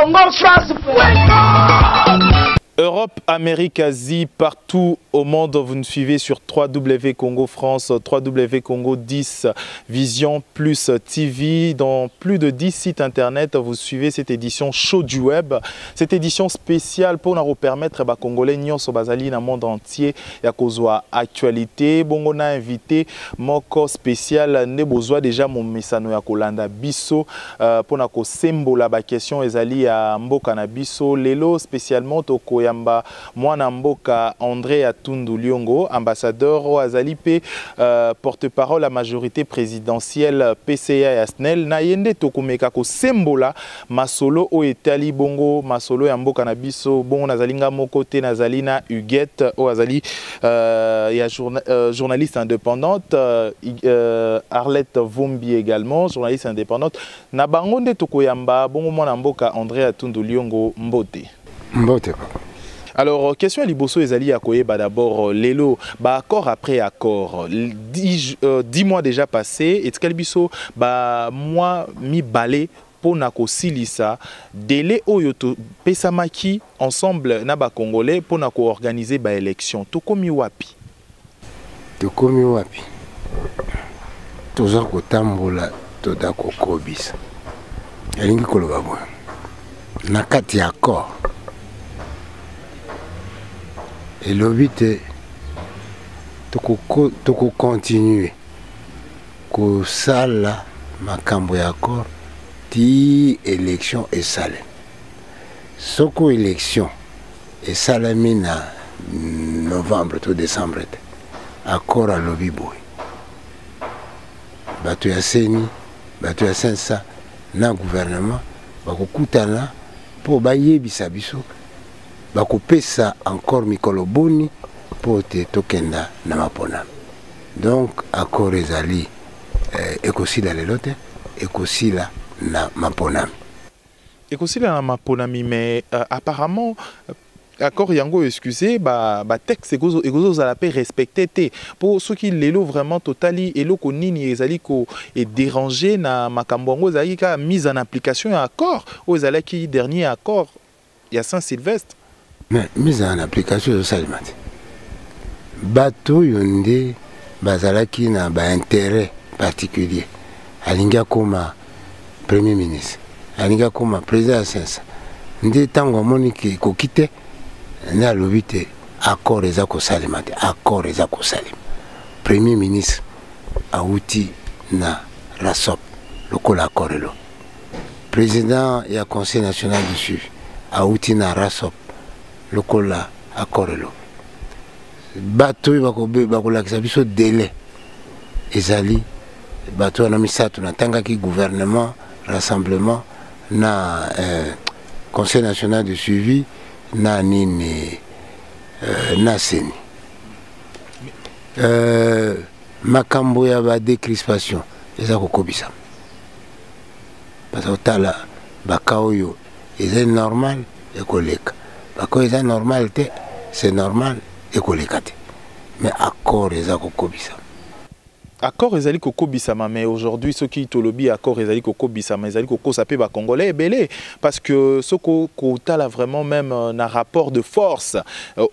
Congo France. Europe, Amérique, Asie, partout au monde, vous nous suivez sur 3W Congo France, 3W Congo 10, Vision Plus TV. Dans plus de 10 sites internet, vous suivez cette édition show du web. Cette édition spéciale pour nous permettre ba Congolais nyonso bazali na monde entier ya kozwa actualité. Bongo na invité moko spécial nde bozwa déjà momesano ya kolanda biso pour na kosembola ba question ezali ya mboka na biso. Lelo spécialement tokoyamba mwana mboka André Atundu Liongo, ambassadeur oyo azali pe porte-parole à majorité présidentielle PCA ya SNEL. Na ye nde tokomeka kosembola masolo oyo etali bongo masolo ya mboka na biso. Bongo nazali nga moko te, nazali na Huguette oyo azali ya journaliste indépendante, Arlette Vumbi également journaliste indépendante. Na bango nde tokoyamba bongo mwana mboka André Atundu Liongo. Mbote. Mbote papa. Alors, question ya liboso ezali ya koyeba d'abord lelo ba accord après accord, 10 mois déjà passé, etikali biso ba mois mibale mpona kosilisa délai oyo topesamaki ensemble na bacongolais mpona koorganiser baélection. Tokomi wapi? Tokomi wapi? Toza kotambola, toza kokobisa. Elingi koloba boye, na kati ya accord elobi te tokocontinue kosala makambo ya accord ti élection esalemi. Soko élection esalemi na novembre to décembre te, accord alobi boye, bato ya CENI, bato ya CNSA na gouvernement bakokutana mpo bayebisa biso bakopesa encore mikolo boni mpo te tokenda na mapona. Donc accord ezali ekosila lelo te, ekosila na maponami. Ekosila na maponami, mais apparemment accord yango, excusez, ba texte ekozozala mpe respecté te. Mpo soki lelo vraiment totali eloko nini ezali ko edéranger na makambo yango, ezalaki kaka mise en application ya accord oyo ezalaki dernier accord ya Saint-Sylvestre. Mais mise en application ezosalema te. Bato oyo nde bazalaki na baintérêt particulier, alingi akóma premier ministre, alingi akóma président ya CNSA, nde ntango amoni ke ekoki te, nde alobi te accord eza kosalema te. Accord eza kosalema. Premier ministre awuti na RASOP lokola accord elo, président ya Conseil national du suivi awuti na RASOP lokola accord elo. Bato oyo bakolakisa biso délai ezali bato wana misato natangaki: gouvernement, rassemblement na Conseil national de suivi na nini, na CENI. Makambo ya badécrispation eza kokobisa, parce que otala baka oyo eza normal ekoleka, baka oyo eza normal te, c'est normal ekoleka te, mais accord eza kokobisa. Accord ezali kokobisama, mais aujourd'hui soki tolobi accord ezali kokobisama, ezali kokosa mpe bacongolais ebele, parce que soki kotala vraiment même na rapport de force,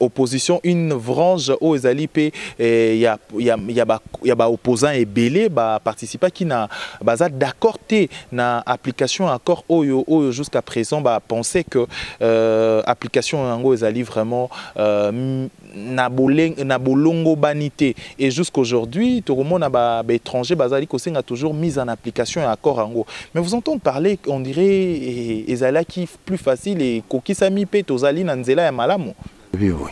opposition, une frange oyo ezali mpe ya baopposant ebele baparticipaki na, baza d'accord te na application accord oyo jusqu'à présent bapense que application yango ezali vraiment na bolongo bani te. Et jusqu'aujourd'hui tokomona baétranger bazali kosenga toujours mise en application ya accord yango. Mais vous entendre parler, on dirait ezalaki plus facile, ekokisami mpe tozali na nzela ya malamu. Boye,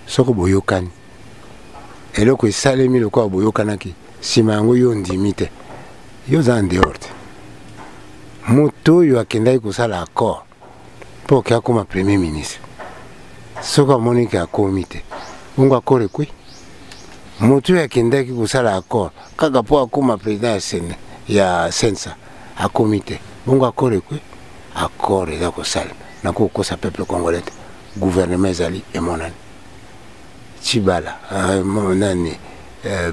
soki boyokani, eloko esalemi lokola boyokanaki, nsima yango yo ndimi te, yo oza en dehors te. Moto oyo akendaki kosala accord mpo oke akóma premier ministre, soki amoniki akomi te, bongo accord ekwei. Moto oyo akendaki kosala accord kaka mpo akóma président ya sene ya CNSA, akomi te, bongo accord ekwei. Accord eza kosalema, nakokosa peuple congolais te. Gouvernement ezali emonani. Tshibala, nani,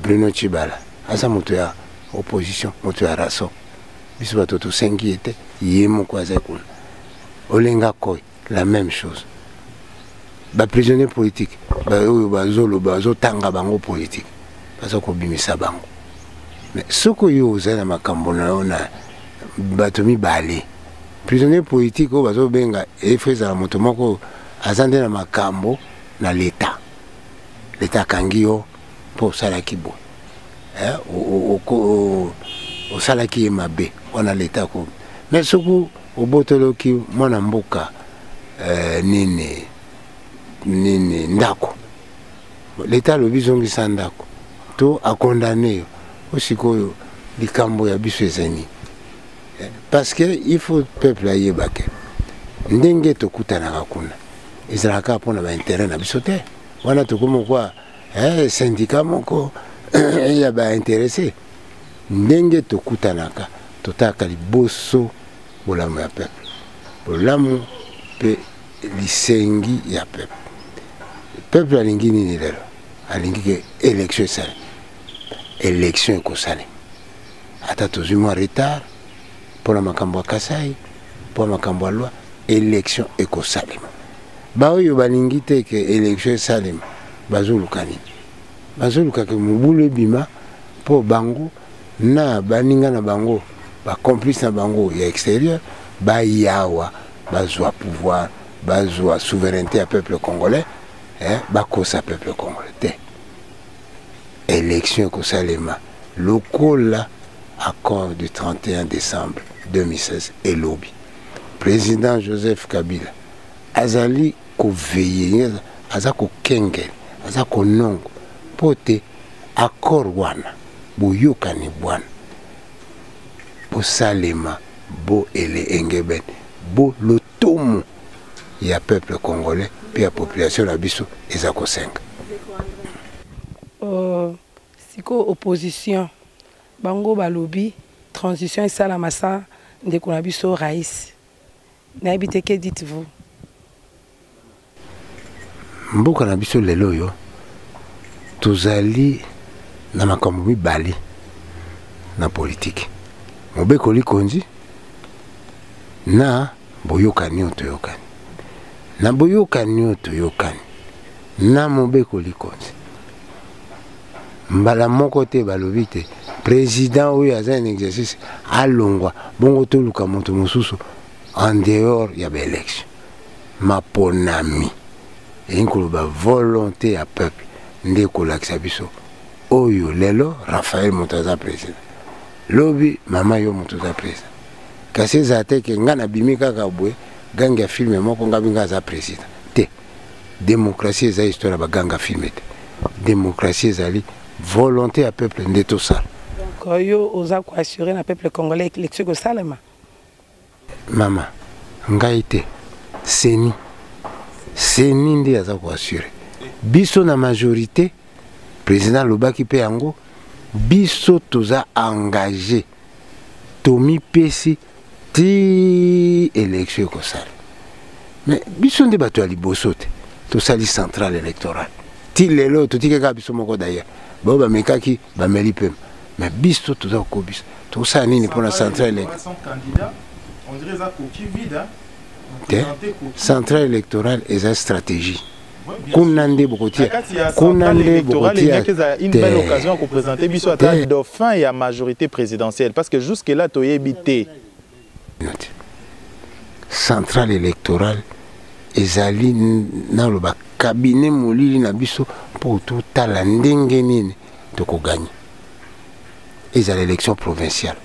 Bruno Tshibala aza moto ya opposition, moto ya RASOP. Biso bato tosengi ye te, ye moko aza kuna. Olenga Koy, la même chose. Baprisonnier politique oyo bazoloba, bazotanga bango politique, baza kobimisa bango. Mais soki oyo ozali na makambo na yo na bato mibale, prisonnier politique oyo bazobenga, efo ezala moto moko aza nde na makambo na leta, leta akangi yo mpo osalaki boye, osalaki ye mabe wana, leta ko. Mais soki obotoloki mwana mboka nini nini ndako, leta alobi zongisa ndako to akondane yo. O sikoyo likambo ya biso eza nini? Parce que il faut peuple ayeba ke ndenge tokutanaka kuna ezalaka mpona baintérêt na biso te. Wana tokomi kwa syndicat moko ya baintéressé. Ndenge tokutanaka, totalaka liboso bolamu ya peuple, bolamu mpe lisengi ya peuple. Peuple alingi nini lelo? Alingi ke élection esale. Élection ekosalema ata tozwi mwa retard mpona makambo ya Kasai, mpona makambo ya loi. Élection ekosalema. Baoyo balingi te ke élection esalema bazoluka nini? Bazoluka ke mobulu ebima mpo bango na baninga na bango, bacomplice na bango ya extérieur, bayawa bazwa pouvoir, bazwa souveraineté ya peuple congolais, bakosa peuple congolais te. Élection ekosalema lokola accord du 31 décembre 2016 elobi. Président Joseph Kabila azali koveiller, aza kokengela, aza konongo mpo te accord wana, boyokani bwana bosalema bo ele engebene bo lotomo ya peuple congolais mpe ya population na biso eza kosenga. Sikoyo opposition bango balobi transition esalama sa ndeko na biso rais. Nayebi te, que dites-vous? Mboka na biso lelo oyo tozali na makambo mibale na politike: mobeko likonzi na boyokani oyo toyokani. Na boyokani oyo toyokani na mobeko likonzi, mbala moko te balobi te président oyo aza en exercice alongwa, bongo toluka moto mosusu en dehors ya baélection. Maponami elingi koloba volonté ya peuple nde ekolakisa biso oyo lelo Raphaël moto aza président, lobi mama yo moto oza président. Kasi ezala te ke ngai nabimi kaka boye gangi ya filme moko, ngai binga aza président te. Démocratie eza histoire ya baganga filme te. Démocratie ezali volonté ya peuple nde tosala. Donc yo oza koassure na peuple congolais élection ekosalema? Mama, ngai te. CENI, CENI nde aza koassure biso na majorité. Président alobaki mpe yango, biso toza engagé, tomipesi ti élection ekosala. Mais biso nde bato ya liboso te tosali centrale électorale. Ti lelo totiki kaka biso moko. D'ailleurs bao bamekaki, bameli pema. Mais biso toza kokobisa. Tosala nini mpona centrale te? Centrale électorale eza stratégie. Kuna nde bokotia, kuna nde bokotia. Une belle occasion ya koprésenter biso ata dauphin ya majorité présidentielle, parce que jusque là toyebi te. Centrale électorale ezali, naloba, cabinet molili na biso mpo totala ndenge nini tokoganye. Ezala élection provinciale,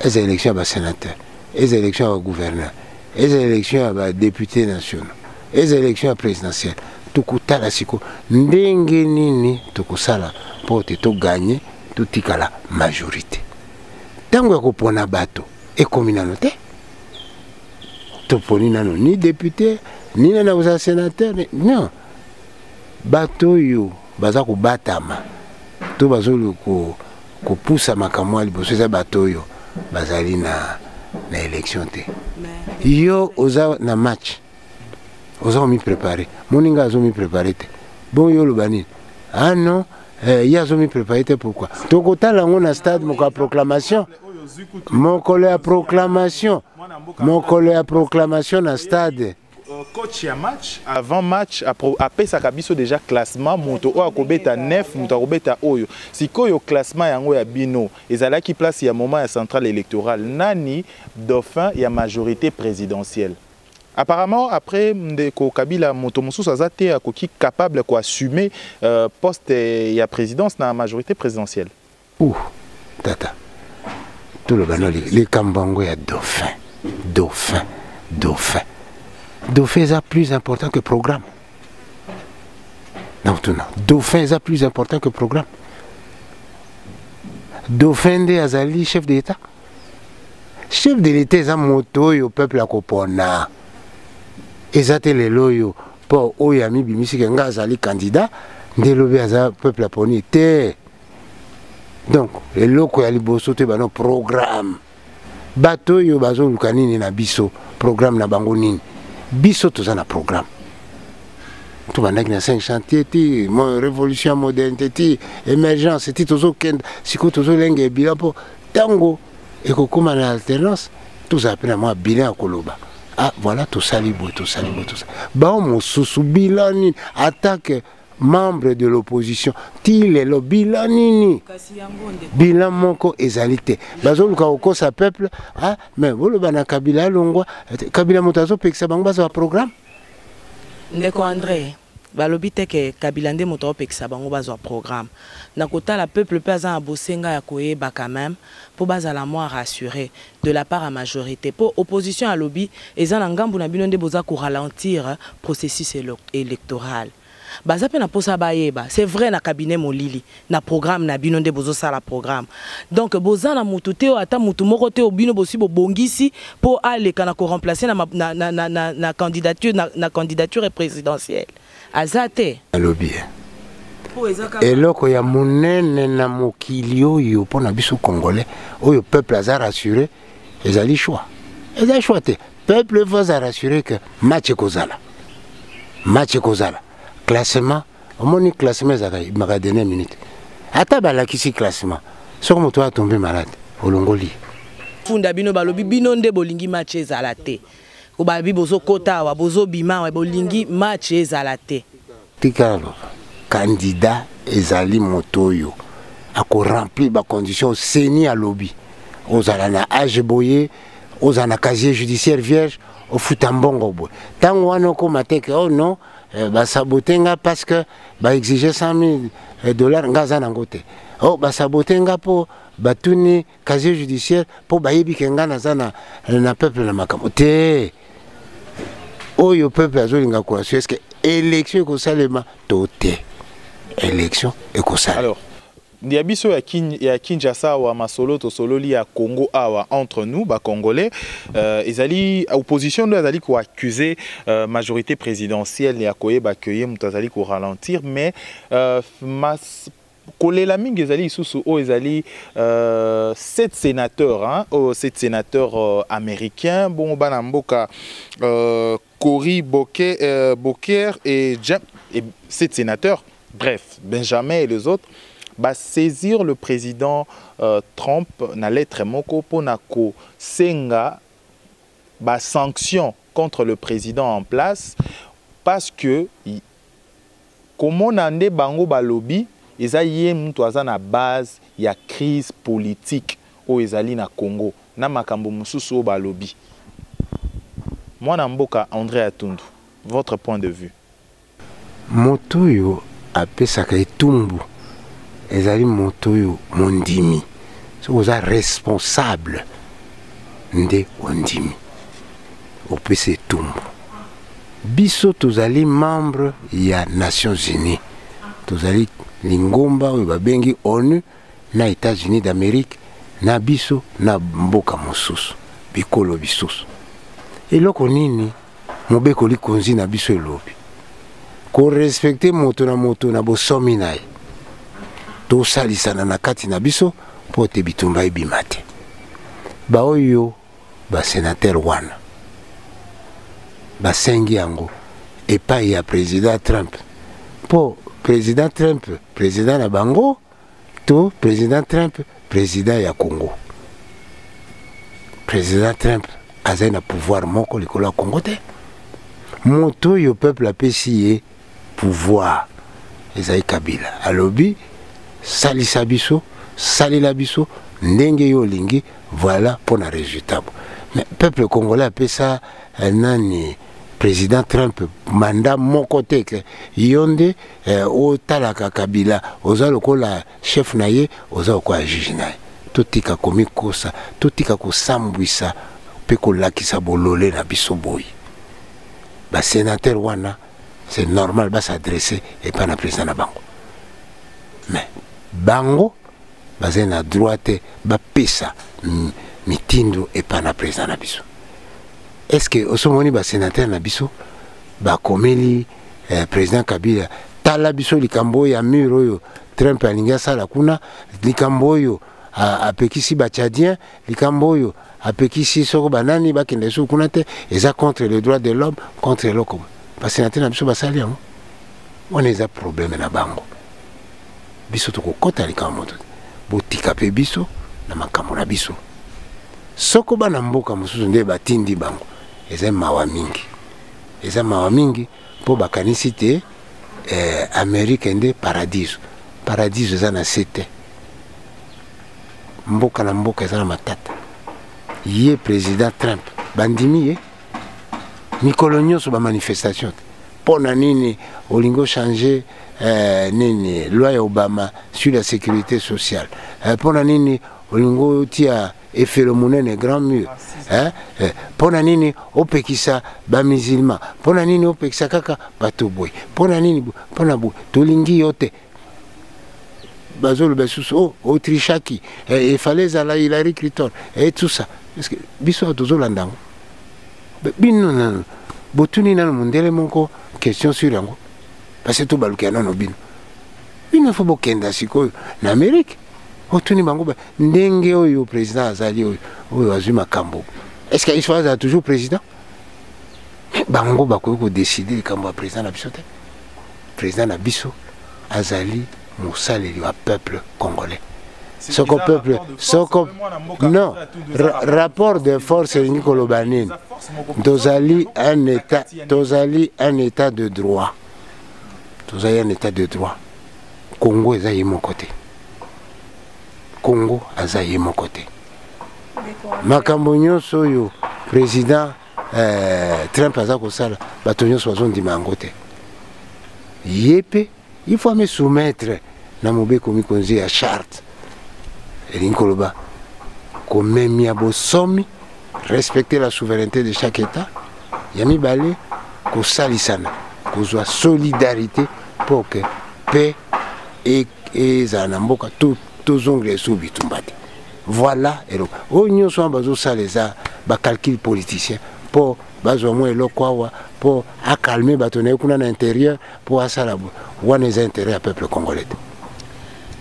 ezala élection ya basénateur, ezala élection ya bagouverneur, ezala élection ya badéputé nationaux, ezala élection ya présidentielle, tokotala siko ndenge nini tokosala mpo te toganye, totikala majorité. Ntango ya kopona bato ekomi nano te. Toponi nano ni député ni nani akozala sénateur. Non, bato oyo baza kobatama to bazoli kopusa makambo ya liboso eza bato oyo bazali na élection te. Yo oza na match, oza komiprépare, moninga azomiprépare te. Bon, yo oloba nini? Ah non, ye azomiprépare te, pourquoi? Tokotala yango na stade moko ya proclamation, mokolo ya proclamation. Mokolo ya proclamation na stade. Coach ya match, avant match apesaka biso déjà classement, moto oyo akobeta 9, moto akobeta oyo. Sikoyo classement yango ya bino ezalaki place ya moment ya centrale électorale, nani dauphin ya majorité présidentielle? Apparemment, après ndeko Kabila, moto mosusu aza te akoki capable koassumer poste ya présidence na majorité présidentielle. Ouh, tata, toloba no likambo yango ya dauphin, dauphin, dauphin, dauphin eza plus important que programme. Donc tuna, dauphin eza plus important que programme. Dauphin nde azali chef de l'État. Chef de l'État eza moto oyo peuple akopona. Eza te lelo oyo mpo oyo amibimisi ke nga azali candidat, nde lobi aza peuple aponi te. Donc eloko ya liboso te, bano programme, bato oyo bazoluka nini na biso, programme na bango nini? Biso toza na programme, tobandaki na 5 chantier ti révolution ya modernité ti émergence, ti tozokenda sikoyo, tozolenga bilan mpo ntango ekokóma na alternance, tozala mpe na mwa bilan ya koloba: ah voilà, tosali boye, tosali boye, tosali bao mosusu. Bilan nini? Attaque membre de l'opposition ti lelo, bilan nini? Bilan moko ezali te. Bazoluka kokosa peuple. Ah, mais boloba na Kabila alongwa. Kabila moto azopekisa bango bazwa programme. Ndeko André, balobi te ke Kabila nde moto aopekisa bango bazwa programme. Na kotala, peuple mpe aza na bosenga ya koyeba quand même, mpo bazala mwa rassuré de la part ya majorité, mpo opposition alobi eza na ngambu na bino nde boza koralentir processus électoral. Baza mpe na mposa bayeba, c'est vrai, na cabinet molili na programme na bino nde bozosala programme. Donc boza na mutu te, ata mutu moko te oyo bino bosi bobongisi mpo aleka na koremplacer na candidature présidentielle, aza te. Alobi eloko ya monene na mokili oyo mpo na biso Congolais, oyo peuple aza rassuré, ezali choix, eza choix te. Peuple faut aza rassuré ke match ekozala, match ekozala. Classement, omoni, classement ezalaka ebimaka dernière minute. Ata balakisi classement, soki moto atombe malade, olongoli. Funda bino, balobi bino nde bolingi match ezala te. Balobi bozokota awa, bozobima awa, bolingi match ezala te. Tika aloba, candidat ezali moto oyo akoremplir bacondition. CENI alobi ozala na age boye, ozala na casier judiciaire vierge, ofuta mbongo boye. Ntango wana okóma te ke oh non, basabote nga parce que baexige 100 000 $, nga aza nango te. Oh, basabote nga mpo batuni casier judiciaire, mpo bayebi ke nga naza na peuple na makambo te. Oyo peuple azolinga koassurer, est-ce élection ekosalema to te? Élection ekosalema. Alors ya biso ya Kinshasa awa, masolo tosololi ya Congo awa entre nous Bacongolais, ezali opposition nde azali koaccuse majorité présidentielle ya koyeba ke ye moto azali koralentir. Mais kolela mingi ezali lisusu oyo ezali sept sénateurs, hein, oyo sept sénateurs américains, bongo bana mboka Cory Booker et James, et sept sénateurs, bref, Benjamin et les autres, saisir le président Trump na lettre moko mpona kosenga basanction contre le président en place, parce que komona nde bango balobi eza ye mutu aza na base ya crise politique oyo ezali na Congo na makambo mosusu oyo balobi. Mwana mboka André Atundu, votre point de vue? Moto oyo apesaka etumbu ezali moto oyo mondimi. Soki oza responsable nde ondimi opesa etumbu. Biso tozali membre ya Nations Unies, tozali lingomba oyo babengi ONU na États-Unis d'Amérique na biso na mboka mosusu, bikolo bisusu. Eloko nini mobeko likonzi na biso elobi? Korespecter moto na moto na bosomi na ye, tosalisana na kati na biso mpo te bitumba ebima te. Baoyo basénateur wana basengi yango epai ya président Trump, mpo président Trump président na bango to président Trump président ya Congo? Président Trump Azali na pouvoir moko likolo ya Congo te. Moto oyo peuple apesi ye pouvoir ezali Kabila. Alobi salisa biso, salela biso ndenge yo olingi, voilà mpo na résultat. Mais peuple congolais apesa nani, président Trump, mandat moko te ke yo nde otalaka Kabila, oza lokola chef na ye, oza lokola juge na ye. Totika komikosa, totika kosambwisa mpe kolakisa bolole na biso boye. Basénateur wana, c'est normal bas'adresse epai na président na bango, mais bango bazali na droit te bapesa mitindo epai na président na biso. Est ce que osomoni basénateur na biso bakomeli président Kabila: tala biso likambo oyo ya mur oyo Trump alingi asala kuna, likambo oyo apekisi Batchadien, likambo oyo apekisi soko banani bakende suku kuna te, eza contre le droit de l'homme, contre eloko? Basénateur na biso basali yango wana, eza problème na bango. Biso tokokɔta likambo moto te. Botika mpe biso na makambo na biso. Soko bana mboka mosusu nde batindi bango, eza mawa mingi, eza mawa mingi, mpo bakanisi te Amérique nde paradiso. Paradiso eza na se te. Mboka na mboka eza na matata. Ye président Trump, bandimi ye mikolo nyonso bamanifestation te. Mpo na nini olingi ochange nini, loi ya Obama sur la sécurité sociale? Mpo na nini olingi otia efelo monene, grand mur? Mpo na nini opekisa bamusulman? Mpo na nini opekisa kaka bato boye? Mpo na nini? Mpo na boye tolingi yo te. Bazoloba lisusu: oh, otrichaki, efale ezala Hillary Clinton et tout ça. Parce que biso awa tozolanda yango, bino nano botuni nano mondele moko question sur yango, parce que tobaluka nano bino. Bino faut bokenda sikoyo na Amérique, otuni bango ndenge oyo président azali, oyo oyo azwi makambo. Est ce que il faut azala toujours président? Bango bakoki kodécider likambo ya président na biso te. Président na biso azali mosaleli wa peuple congolais. Soko peuple, soko non, rapport de force elingi koloba nini? Tozali un état, tozali un état de droit, tozali un état de droit. Congo eza ye moko te, Congo aza ye moko te. Makambo nyonso oyo président Trump aza kosala, bato nyonso bazondima yango te. Ye mpe il faut ame soumettre na mobeko mikonzi ya charte. Elingi koloba komemia bosomi, respecter la souveraineté de chaque état. Ya mibale, kosalisana, kozwa solidarité mpo ke mpe ezala na mboka, tozongela esu bitumba te. Voilà, eloko oyo nyonso wana bazosala eza bacalcul politicien, mpo bazwa mwa eloko awa, mpo acalmer bato na ye kuna na intérieur, mpo asala wana. Eza intérêt ya peuple congolais te.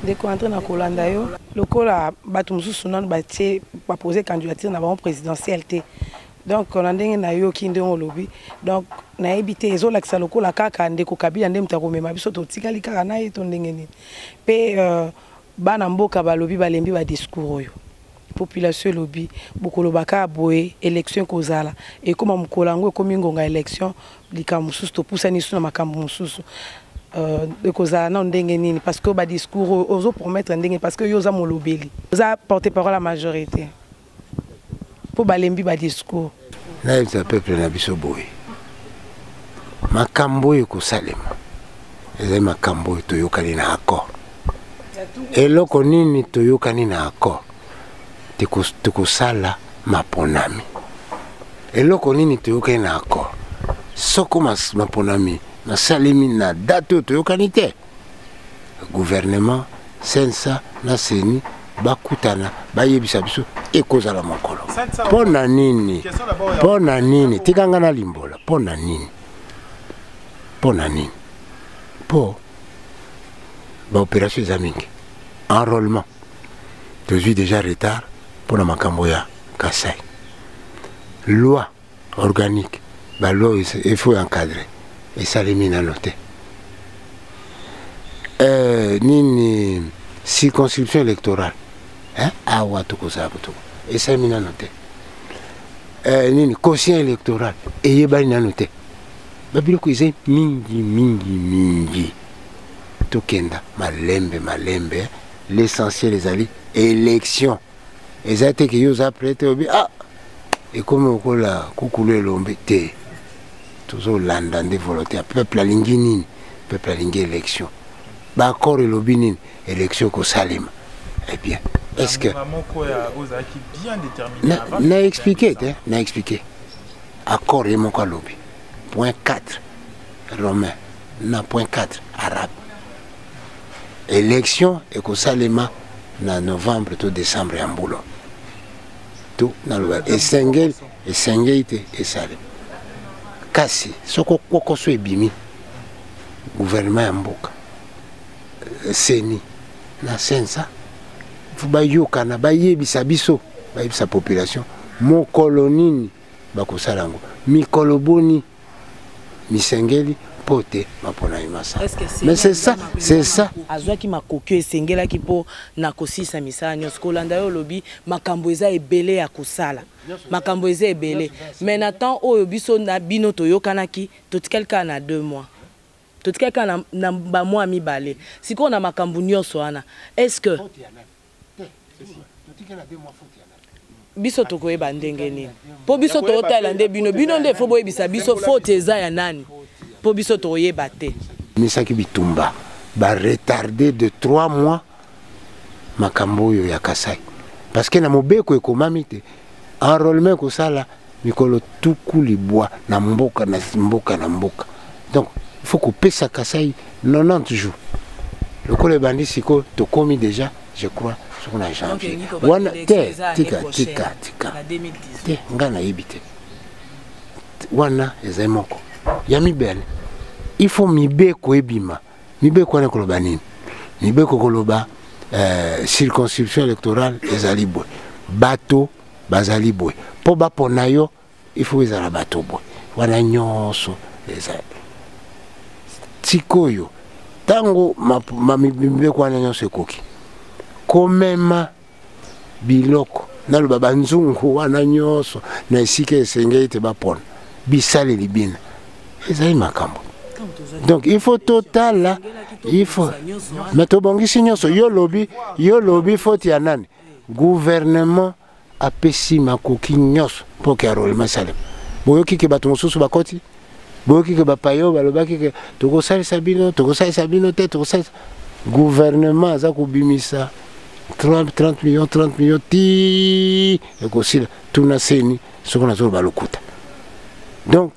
Ndeko André, na kolanda yo, lokola bato mosusu nanu batie bapose candidature na bango présidentielle te, donc na ndenge nayoki, ndenge olobi, donc nayebi te, ezolakisa lokola kaka ndeko Kabila nde moto akomema biso, totikali kaka na ye to ndenge nini? Mpe bana mboka balobi balembi badiscours oyo. Population elobi bokoloba kaka boye, élection ekozala, ekóma mokolo yango, ekómi ngonga élection, likambo mosusu, topusani su na makambo mosusu. Ekozala nano ndenge nini? Parce que badiscours oyo ozopromettre ndenge, parce que yo oza molobeli, oza porte parole ya majorité, mpo balembi badiscours. Nayebisa peuple na biso boye: makambo oyo ekosalema ezali makambo oyo toyokani na accord. Eloko nini toyokani na accord? Tokosala maponami. Eloko nini toyokani na accord? Soko maponami nasalemi na date oyo toyokani te, gouvernement, CNSA na CENI bakutana, bayebisa biso ekozala mokolo. Mpo na nini? Mpo na nini? Tika nga nalimbola mpo na nini. Mpo na nini? Mpo baopération eza mingi, enrôlement tozwi déjà retard mpo na makambo ya Kasai, loi organique, baloi il faut encadrer, esalemi nano te. Nini, circonscription électorale, hein? Awa tokozala botoko, esalemi nano te. Nini quotient électoral eyebani nano te. Babiloko eza mingi mingi mingi. Tokenda malembe malembe, l'essentiel ezali élection. Eza te ke yo oza prêt te, obi ah ekomi lokola kukulu elombe te. Tozolanda nde volonté ya peuple. Alingi nini? Peuple alingi élection. Baaccord elobi nini? Élection ekosalema. Eh bien, est-ce que na expliqué te? Na expliqué accord ye moko alobi point 4 romain na point 4 arabe: élection ekosalema na novembre to décembre ya mbula. To naloba esengeli, esengeli te esalema. Kasi soko kwokoso ebimi, gouvernement ya mboka, CENI na CNSA, fo bayokana, bayebisa biso, bayebisa population mokolo nini bakosala yango, mikolo boni misengeli mpo te mapona ye masala. Mais c'est ça, c'est ça. Azwaki makoki oyo esengelaki mpo na kosilisa misala nyonso. Kolanda yo, olobi makambo eza ebele ya kosala, makambo eza ebele, mais na temps oyo biso na bino toyokanaki, totikali kaka na 2 mois, totikali kaka na bamois 2. Sikoyo na makambo nyonso wana, est ce que biso tokoyeba ndenge nini? Mpo biso tootala nde bino, bino nde fo boyebisa biso faute eza ya nani, mpo biso tokoyeba te. Misaki bitumba baretarde de 3 mois makambo oyo ya Kasai, parce que na mobeko ekomami te enrôlement ekosala mikolo 90 na mboka na mboka na mboka. Donc il faut kopesa Kasai 90 jours. Lokola ebandi sikoyo, tokomi déjà, je crois, soko na janvier wana te. Tika, tika, tika te, ngai nayebi te. Wana ezali moko ya mibale. Il faut mibeko ebima. Mibeko wana ekoloba nini? Mibeko koloba circonscription électorale ezali boye, bato bazali boye, mpo bapona yo il faut ezala bato boye. Wana nyonso ezali sikoyo. Ntango mibeko wana nyonso ekoki komema biloko, naloba banzungu wana nyonso na esika esengeli te bapona, bisaleli bina ezali makambo. Donc il faut totala, il faut, mais tobongisi nyonso. Yo lobi, yo lobi faute ya nani? Gouvernement apesi makoki nyonso mpo ke enrôlement esalema. Boyoki ke bato mosusu bakoti, boyoki ke bapaya oyo balobaki ke tokosalisa bino, tokosalisa bino te, tokosalisa. Gouvernement aza kobimisa 30, 30 millions, 30 millions ti ekosila. Tuna CENI soki nazoloba lokuta. Donc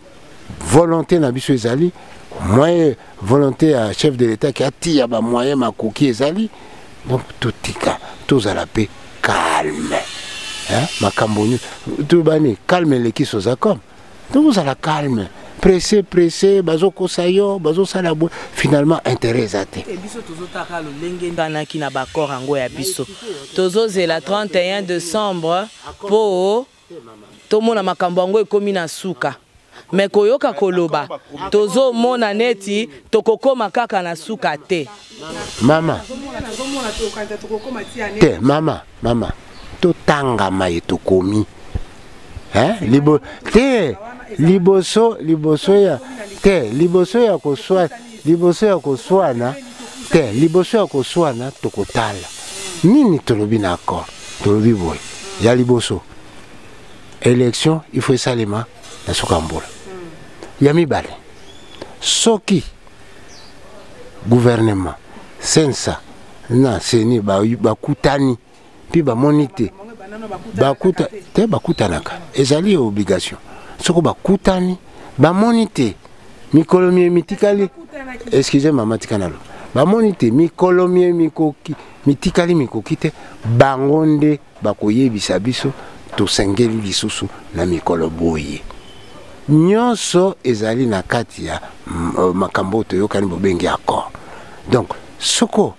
volonté na biso ezali, moyen, volonté ya chef de l'État ke atiya bamoyen, makoki ezali. Donc totika, tozala mpe calme, hein? Makambo nyonso tobani calme eleki sozacom. Tozala calme. Pressé, pressé, bazokosa yo, bazosala boye, finalement intérêt eza te. Biso tozotaka lolenge nganaki na baaccord yango ya biso, tozozela 31 décembre mpo tomona makambo yango ekómi na suka. Me koyoka koloba, tozomona neti tokokóma kaka na suka te. Mama te, mama, mama, totangama ye tokomi, hein? Libo, te, liboso, liboso ya te, liboso ya koswa, liboso ya koswana te, liboso ya koswana, tokotala nini tolobi na accord. Tolobi boye: ya liboso, élection il faut esalema na suka mbula. Ya mibale, soki gouvernement, CNSA na CENI bakutani mpe bamoni te, bakuta te, bakutanaka, ezali obligation. Soko bakutani, bamoni te mikolo mie mitikali, excuse mama, tika nalo, bamoni te mikolo mie mikoki mitikali mikoki te, bango nde bakoyebisa biso tosengeli lisusu na mikolo boye. Nyonso ezali na kati ya makambo oyo toyokani, bobengi accord. Donc soko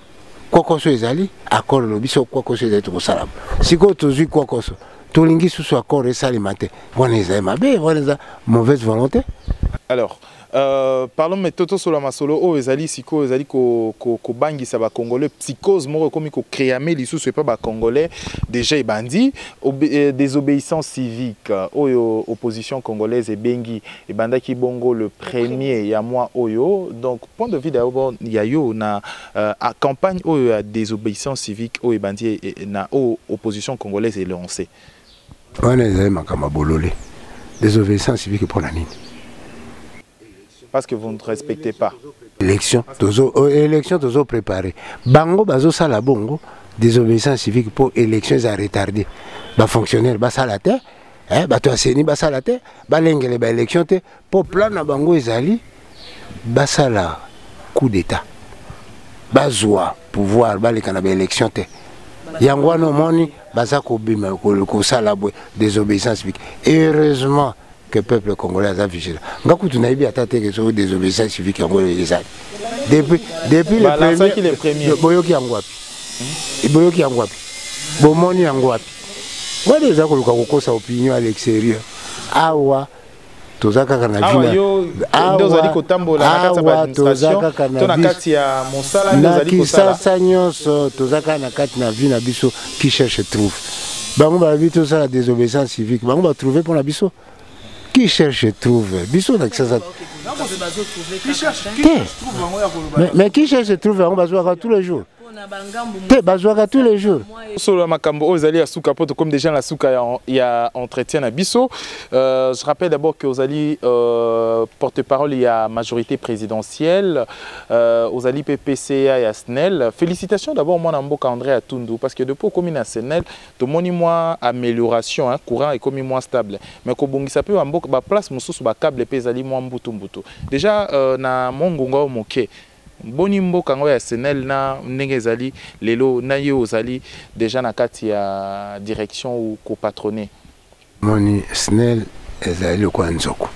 kwakoso ezali, accord elobi soko kwakoso ezali, tokosala. Sikoyo tozwi kwakoso, tolingi susu accord esalema te, wana ezali mabe, wana eza mauvaise volonté. Alors. Parlons mais toto sur la masolo oyo ezali sikoyo ezali kobangisa ba Congolais, psychose moko ekomi kocréame lisusu epa ba Congolais déjà ebandi désobéissance civique oyo opposition congolaise ebengi, ebandaki bongo le premier ya mois oyo. Donc point de vue d'abord ya yo na campagne oyo ya désobéissance civique oyo ebandi na oyo opposition congolaise elancé. Wana ezali makambo ya bolole. Désobéissance civique mpona nini? Parce que vous ne respectez pas. Élection tozo, élection tozo préparé. Bango bazosala bongo désobéissance civique mpo élection eza retardé, bafonctionnaire basala te, bato ya CENI basala te, balengele baélection te, mpo plan na bango ezali basala coup d'état, bazwa pouvoir, baleka na baélection te. Yango wana omoni baza kobima kosala boye désobéissance civique. Heureusement que peuple congolais aza vigilant. Nga kutu nayebi ata te ke soki désobéissance civique yango ezali depuis le premier. Boyoki yango wapi? Boyoki yango wapi? Bomoni yango wapi? Wana eza koluka kokosa opinion à l'extérieur. Awa toza kaka na ozali kotambola na kati ya baadministration to na kati ya mosala nde ozali kosala? Kisasa nyonso, toza kaka na kati na vie na biso. Qui cherche trouve. Bango balobi tosala désobéissance civique, bango batrouve mpona biso. Qui cherche trouve. Biso na Kisasa te, mais qui cherche trouve, yango bazwaka tous les jours te, bazwaka tous les jours. Solo makambo oyo ezali ya suka, po tokomi déjà na suka ya entretien na biso. Je rappelle d'abord que ozali porte-parole ya majorité présidentielle, ozali mpe PCA ya SNEL. Félicitations d'abord, mwana mboka André Atundu, parce que depuis okomi na SNEL, tomoni mwa amélioration, hein, courant ekomi mwa stable, mais kobongisa mpe bamboka baplace mosusu, bacable mpe ezali mwa mbutu mbutu déjà. Na mongonga oyo moke, boni mboka yango ya SNEL na ndenge ezali lelo, na ye ozali déjà na kati ya direction ou kopatronner? Moni, SNEL ezali lokola nzoko,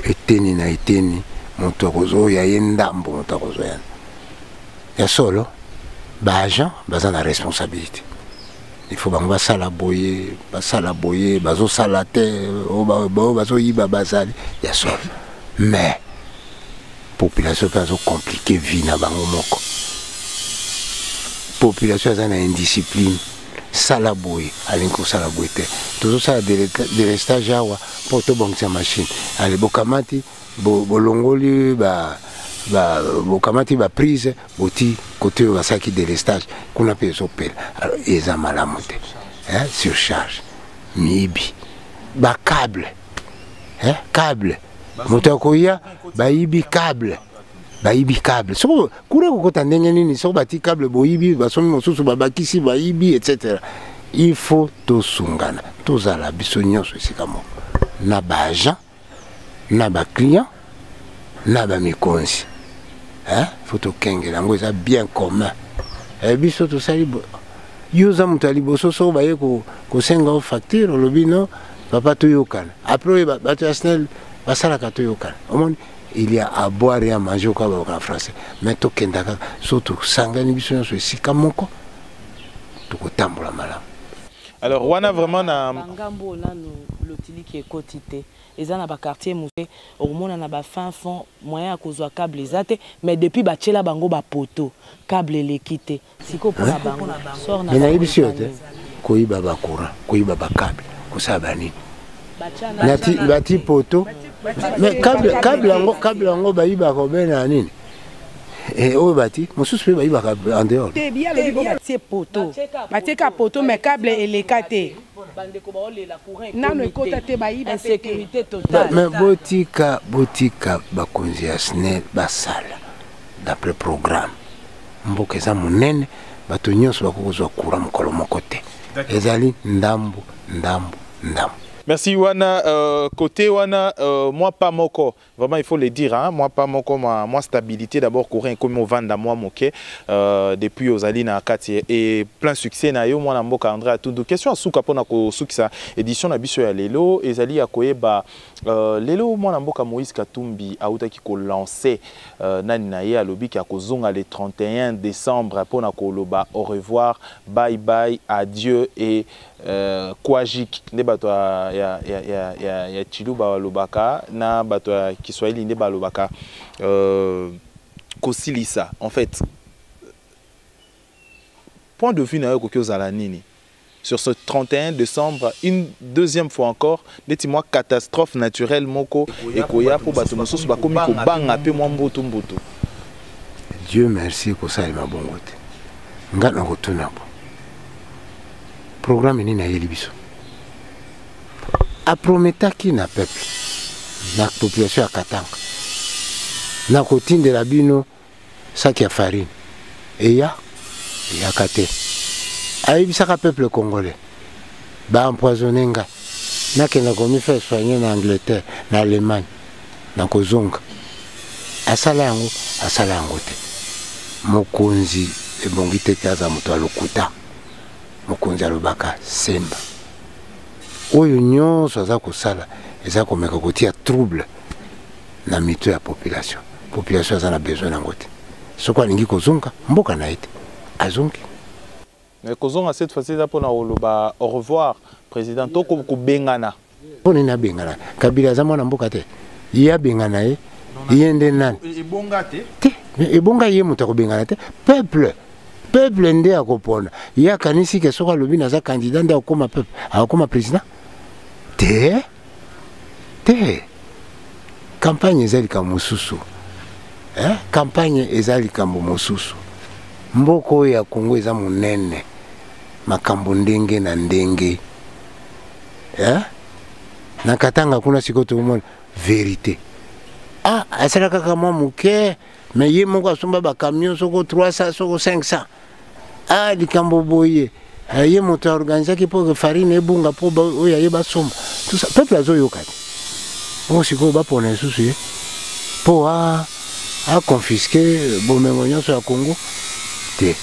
eteni na eteni, moto akozoya ye ndambo, moto akozoya ya solo. Baagent baza na responsabilité, il faut bango basala boye, basala boye, bazosala te, oyo bazoyiba bazali ya solo, mais population mpe azocompliquer vie na bango moko. Population aza na indiscipline, sala boye, alingi kosala boye te. Tozosala délestage awa mpo tobongisa machine. Ale, bokamati, bolongoli, bokamati baprise, boti kote oyo basalaki délestage, kuna mpe ezopela. Alors eza malamu te, surcharge, miyibi, bacable, câble, moto akoya, bayibi câble, bayibi câble. Soko kuna ekokota ndenge nini soko bati câble, boyibi, basomi mosusu, babakisi, bayibi, etc. Il faut tosungana, tozala biso nyonso esika moko, na baagent, na baclient, na bamikonzi. Faut tokengela yango, eza bien commun. Biso tosali, yo oza moto ya liboso, soko baye kosenga o facture, olobi no papa, toyokana. Après oyo bato ya SNEL basalaka, toyokana. Omoni, il y a à boire et à manger oka balobaka na français, mais tokenda kaka so tosangani biso nyonso esika moko, tokotambola malamu. Alors wana vraiment na bangambo nanu lotiliki ekoti te, eza na baquartier mosusu, okomona na bafin fond, moyen ya kozwa câble eza te, mais depuis batiela bango bapoto, câble eleki te. Sikoyo mpona bango sort na me nayebisi yo te, koyiba bacourant, koyiba bacable, kosala banini, bati poto, mais câble yango, câble yango bayibaka obe na nini, oyo bati mosusu mpe bayibaka en dehors. Batie poto, batieka poto, mais câble eleka te. Bandeko baolela courant. Nano ekota te, bayiba. Insécurité totale. Mais botika, botika bakonzi ya SNEL basala d'après programme. Mboka eza monene, bato nyonso bakoki kozwa courant mokolo moko te, ezali ndambu ndambu ndambu. Merci wana. Côté wana, moi pas moko, vraiment il faut le dire, hein, moi pas moko, moi stabilité d'abord, courant comme ovanda moi moke depuis ozali na kati et plein succès na yo, mwana mboka André Atundu. Question asuka pona ko sukisa édition na biso ya lelo ezali ya koyeba, lelo mwana mboka Moïse Katumbi autaki ko lancer nani na ye, alobi ki akozonga le 31 décembre pona koloba au revoir, bye bye, adieu et Kwajik nde bato ya, ya, ya, ya, ya, ya Tshiluba balobaka na bato ya Kiswahili nde balobaka kosilisa. En fait, point de vue na yo ekoki ozala nini sur ce 31 décembre, une deuxième fois encore, neti mwa catastrophe naturelle moko ekoya mpo bato mosusu bakomi kobanga mpe mwa mbutu mbutu? Dieu merci, kosalema bongo te. Nga na kotuna bo programme nini ayeli biso? Aprometaki na peuple, na population ya Katanga, na kotindela bino saki ya farine, eya eyaka te. Ayebisaka peuple congolais, baempoisonne nga, nakenda komifaire soigner na Angleterre, na Allemagne, nakozonga. Asala yango? Asala yango te. Mokonzi ebongi te te aza moto ya lokuta. Mokonzi alobaka semba. Oyo nyonso aza kosala eza komeka kotia trouble na mito ya population. Population aza na besoin nango te. Soki alingi kozonga mboka na ye te, azongi. Mais kozonga cette fois-ci eza mpona koloba au revoir président to kobengana? Mpo nini abengana? Kabila aza mwana mboka te? Ye abengana ye, ye nde nani? Ebonga te. Te, ebonga ye moto akobengana te. Peuple nde akopona ye. Akanisi ke soki alobi naza candidat nde akokoma peuple, akokoma président te. Te, campagne eza likambo mosusu, eh? Campagne eza likambo mosusu. Mboka oyo ya Congo eza monene, makambo ndenge na ndenge, eh? Na Katanga kuna sikoyo tokomona vérité. Ah, asala kaka mwa moke, mais ye moko asomba bacamion soko 300, soko 500. Ah, likambo boye, ye moto aorganizaki mpo farine ebunga mpo oyo aye basomba, tout ça peuple azoyoka te. Bongo sikoyo bapona lisusu ye mpo aconfiske bomengo nyonso ya Congo te.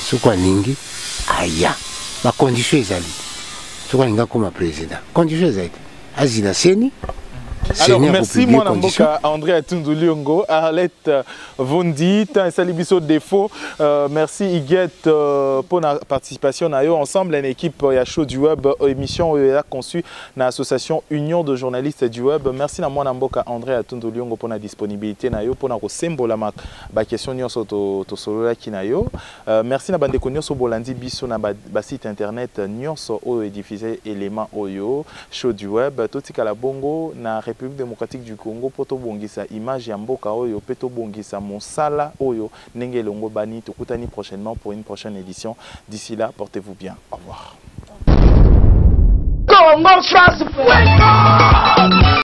Soki alingi aya, bacondition ezali. Soki alingi akóma président, condition ezali te, azila CENI. Alors, merci mwana mboka André Atundu Liongo, Arlette Vondi, tant esali biso défaut. Merci Iguette pour la participation na yo. Ensemble, une équipe ya Show du Web, émission oyo ya conçue na association Union de journalistes du Web. Merci na mwana mboka André Atundu Liongo pour la disponibilité na yo, pour na kosembola ba question nyonso to to sololaki na yo. Merci na bandeko nyonso bolandi biso na ba site internet nyonso oyo ediffusé élément oyo Show du Web. Totikala bongo na République démocratique du Congo mpo tobongisa image ya mboka oyo mpe tobongisa mosala oyo ndenge elongo bani. Tokutani prochainement pour une prochaine édition. D'ici là, portez-vous bien. Au revoir. Congo France.